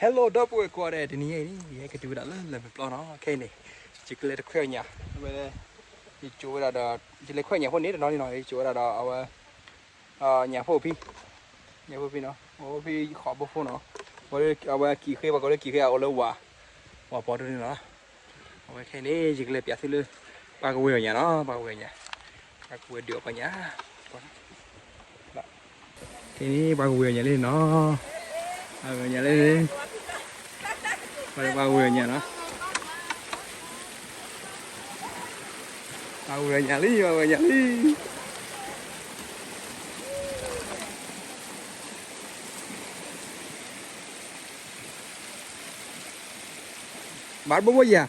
Hello ဒီပုၢ်ဝဲၢ်ကိးဂၤဒဲး, တနံၤအံၤန့ၣ် ယဟဲက့ၤတုၤဝဲဒၣ်လၢလၢၢ်မုၢ်ပျီနီၤ. ခဲအံၤန့ၣ် ယကလဲၤတခွဲးအီၣ်ညၣ်, ဝဲ ယကၠိဝဲဒၣ်ဒီး ယလဲၤခွဲးညၣ်ဖိန့ၣ်တနီၤန့ၣ်နီၤ, ယကၠိဝဲဒၣ်ဒီးအဝဲ ညၣ်ဖိဖံ, ညၣ်ဖိဖံနီၤ, အဖိဖံဃိးဘိဖိနီၤ, အဝဲကံၣ်ဃ့ ပှၤကိးလၢကံၣ်ဃ့ အအိၣ်လၢဝၤ, ဝၤပီၤဒိၣ်န့ၣ်လီၤ. အဝဲခဲအံၤန့ၣ် ယကလဲၤပျးသုလၢ ပှၤကဝဲၤအီၣ်ညၣ်နီၤ, ပှၤကဝဲၤအီၣ်ညၣ်, ပှၤကဝဲၤဒုးအီၣ်ပှၤညၣ် ခဲအံၤန့ၣ် ပှၤကဝဲၤအီၣ်ညၣ်လံနီၤ, ပှၤကဝဲၤအီၣ်ညၣ်လံ, ပှၤကဝဲၤအီၣ်ညၣ်နီၤ, ပှၤကဝဲၤအီၣ်ညၣ်လံ, ပှၤကဝဲၤအီၣ်ညၣ်လံ. ဘၣ်တဘိဘိယၤ,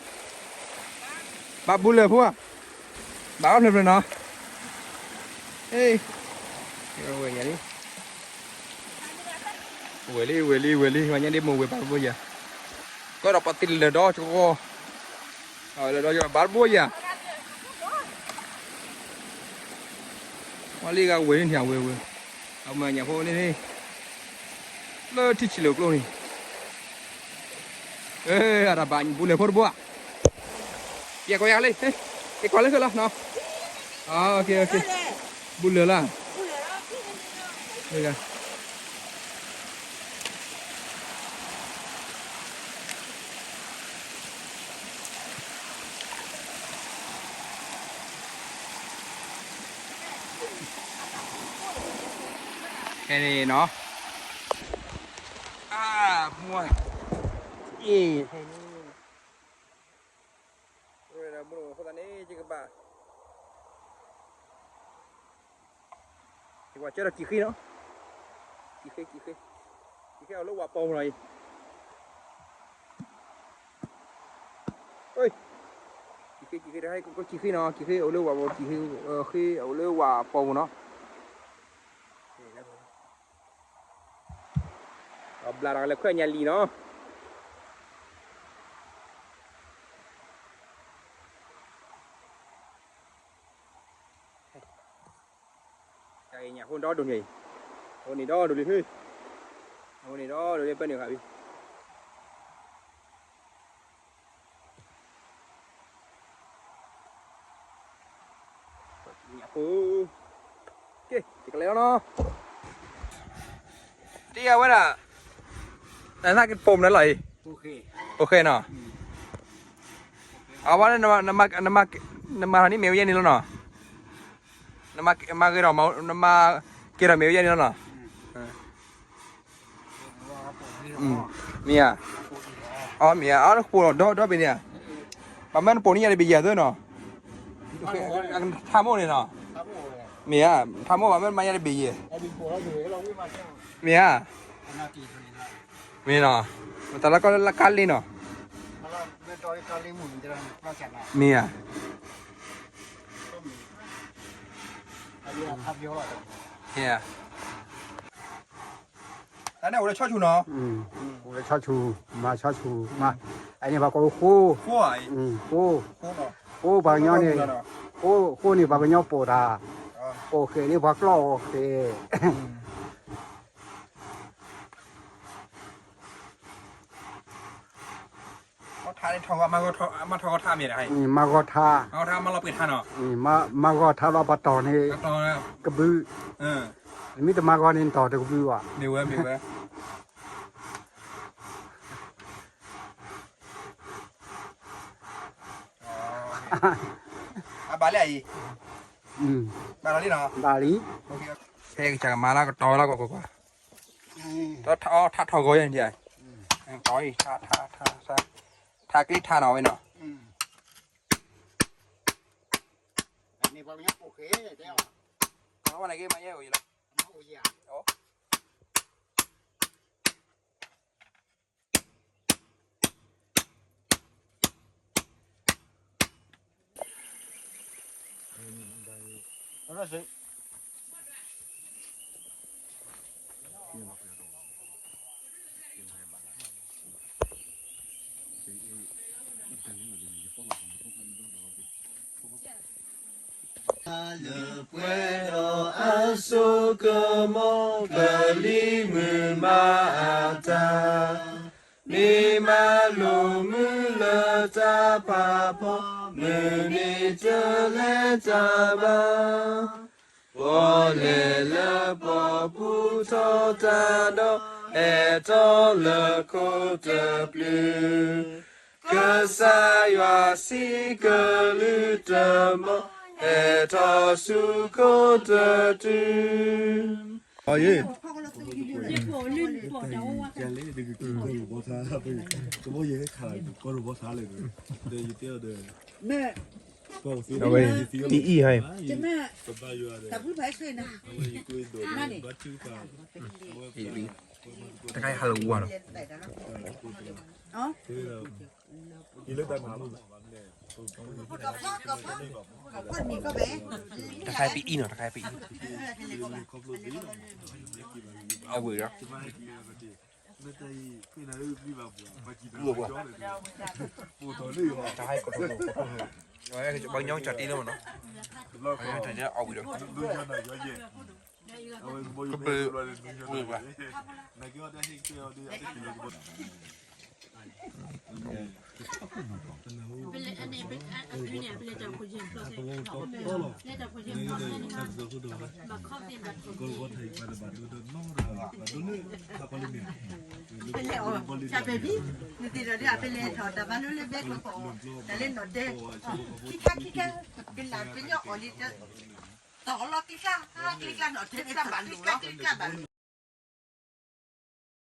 ဘၣ်ဘူးလၢာ်ဖိဧါ, ဘၣ်အီၣ်ဖျၢၣ်ဖျၢၣ်နီၤ, ဝဲၢ်လံ ဝဲၢ်လံ ဝဲၢ်လံ, ပှၤညါဒ့မိၢ်ဝဲၢ်ဘၣ်တဘိယၤ, ကီၢ်ဒီးပှၤတ့လၢလၢၢ်ဒီကီၢ်, လၢၢ်ဒီကီၢ်ဘၣ်တဘိယၤ, ပှၤလံဂၤဝဲၢ်န့ၣ်ဝဲၢ်ဝဲၢ်, အမၤညၣ်ဖိန့ၣ်န့ၣ်, လၢထံဆံးလိာ်ကျိန့ၣ် အတၢ်ဘၣ်ဘူးလၢာ်ဖိတဘိဧါ, ယကွၢ်ယၤလံ, ယကွၢ်လၢဃၢလီၤနီၤ, ဘူးလၢာ်လီၤ. ခဲန့ၣ်နီၤ, အါ, မွၢ်, အ့ၣ်, ခဲန့ၣ်, အဃိသတးန့ၣ် ယကဘၣ် ယကွၢ်ကၢဒီးကံၣ်ဃ့နီၤ, ကံၣ်ဃ့ ကံၣ်ဃ့, ကံၣ်ဃ့အအိၣ်လၢဝၤပီၤပူၤနီၤအံၤ, ကံၣ်ဃ့ ကံၣ်ဃ့ တခါ ကံၣ်ဃ့နီၤ, ကံၣ်ဃ့အအိၣ်လၢဝၤပီၤ, ကံၣ်ဃ့ ဃ့အအိၣ်လၢဝၤပီၤပူၤနီၤ. ဘျါဒီးကလဲၤခွဲးညၣ်လံနီၤ. ညၣ်ဖိဒီဒိၣ်န့ၣ်, အဝဲန့ၣ်ဒီဒိၣ်လံ, အဝဲန့ၣ်ဒီဒိၣ်လံ ပၢၢ်န့ၣ်ဃာ်ဘံ ညၣ်ဖိ, က့ ယကလဲၤလီၤနီၤ. တံၤအဝဲဒၣ်, နသးကပိာ်မနုၤလီၤအံၤ, ပိာ်ဃဲနီၤ. အဝဲ နမၤထီၣ်န့ၣ်မ့ၢ်ဝဲယဲန့ၣ်လီၤနီၤ. နမၤဂ့ၤဒီး, နမၤကဲထီၣ်မ့ၢ်ဝဲယဲန့ၣ်လီၤနီၤ. မ့ၢ်ဧါ, အမ့ၢ်ဧါ, အပိာ်ဒီဒီဘ့ၣ်န့ၣ်ဧါ, ဘၣ်မနုၤနပိာ်န့ၢ်ယၤတဘ့ၣ်ယဲၢ်သၢနီၤ. ထါမိၢ်န့ၣ်နီၤ, မ့ၢ်ဧါ, ထါမိၢ်ဘၣ်မနုၤမၤယၤတဘ့ၣ်ယဲၢ်, မ့ၢ်ဧါ, မ့ၢ်နီၤ, မတၤလၢကီၢ်လၢကါလ့နီၤ, မ့ၢ်ဧါ. တၢ်န့ၣ်အိၣ်လၢဆီဆူၣ်နီၤ, အိၣ်လၢဆီဆူၣ်, မၤဆီဆူၣ်, အန့ၣ်ပှၤကိးဝဲဃိ, ဃိ, ဃိပှၤကညီန့ၣ်, ဃိန့ၣ်ပှၤကညီပိာ်တၢ်, ပိာ်ဃဲန့ၣ်ပှၤကျီၢ်အီၤဃဲ မၤဂီၤထါ, မၤဂီၤထါလီၤပှဲၤထါနီၤ, မၤဂီၤထါလီၤပှၤတီၢ်န့ၣ်, ကဘု, မ့ၢ်တမၤဂီၤန့ၣ် နတီၢ်တကဘုဘၣ်, မ့ၢ်ဝဲ, မ့ၢ်ဝဲ. အဘၣ်လံအံၤ, ဘၣ်လံနီၤ, ဘၣ်လံ, ဖဲကစၢ်ကမၤလၢကတီၤလၢကွၢ်ကွၢ်ကွၢ်, ထါထီၣ်ဂီၤယဲၢ်, ထါထါထါ, ထါကျ့ထါနီၤဝဲနီၤ, န့ၣ်ပှၤကညီပိာ်ဃဲ, ကီၢ်ဝဲန့ၣ်က့မၤယဲၢ်အိၣ်ယလီၤ. မၤလိာ်မုာ်လၢတၢ်ဖးဖီ, မုၢ်နံၤတလဲၤတၢ်ဘၣ်. ပီၣ်လဲၣ်လၢပီၣ်ပူၤထီၣ်တၢ်ဒီး, အဲၣ်တီလၢခိတပျုၤ, ကစၢ်ယွၤစံးကလုၢ်တမီၤ, အဲၣ်ထီၣ်ဆူခိတတုၤ. အယ့ၣ် အဝဲ ပအံၣ်ဟဲ တခါဟးလၢဝါလီၤ. တခါပအံၣ်နီၤ တခါပအံၣ် အဝဲဒီး တခါကီၢ် ဘၣ်ညီကၠီတ့လၢမနီၤ အဝဲဒီး ကပၢၤ ဝဲဘၣ် ပလဲၤအီၤ တၢ်ပဘံ နသ့ၣ်ဒီးဒ်အပလဲၤထီၣ်တၢ်ဘါလိလၢဘဲကီၢ် တၢ်လၢနီၢ်ဒဲ ခံခါခံခါ ကလၢပညီအီၤလံ တၢ်အီၣ်လီၤကျံကျါ ကျံကျါနီၢ်ဒဲကျါဘၣ်လိ